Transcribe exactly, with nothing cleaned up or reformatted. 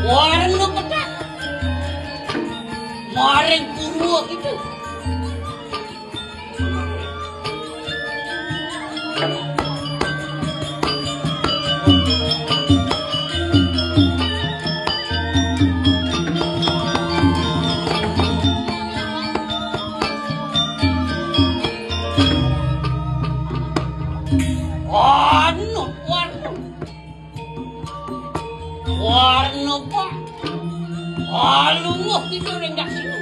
Warna pethak. Maring Purwa Kidul. Anu, warna. Warna, Pak. Alunguh kita ring daksina.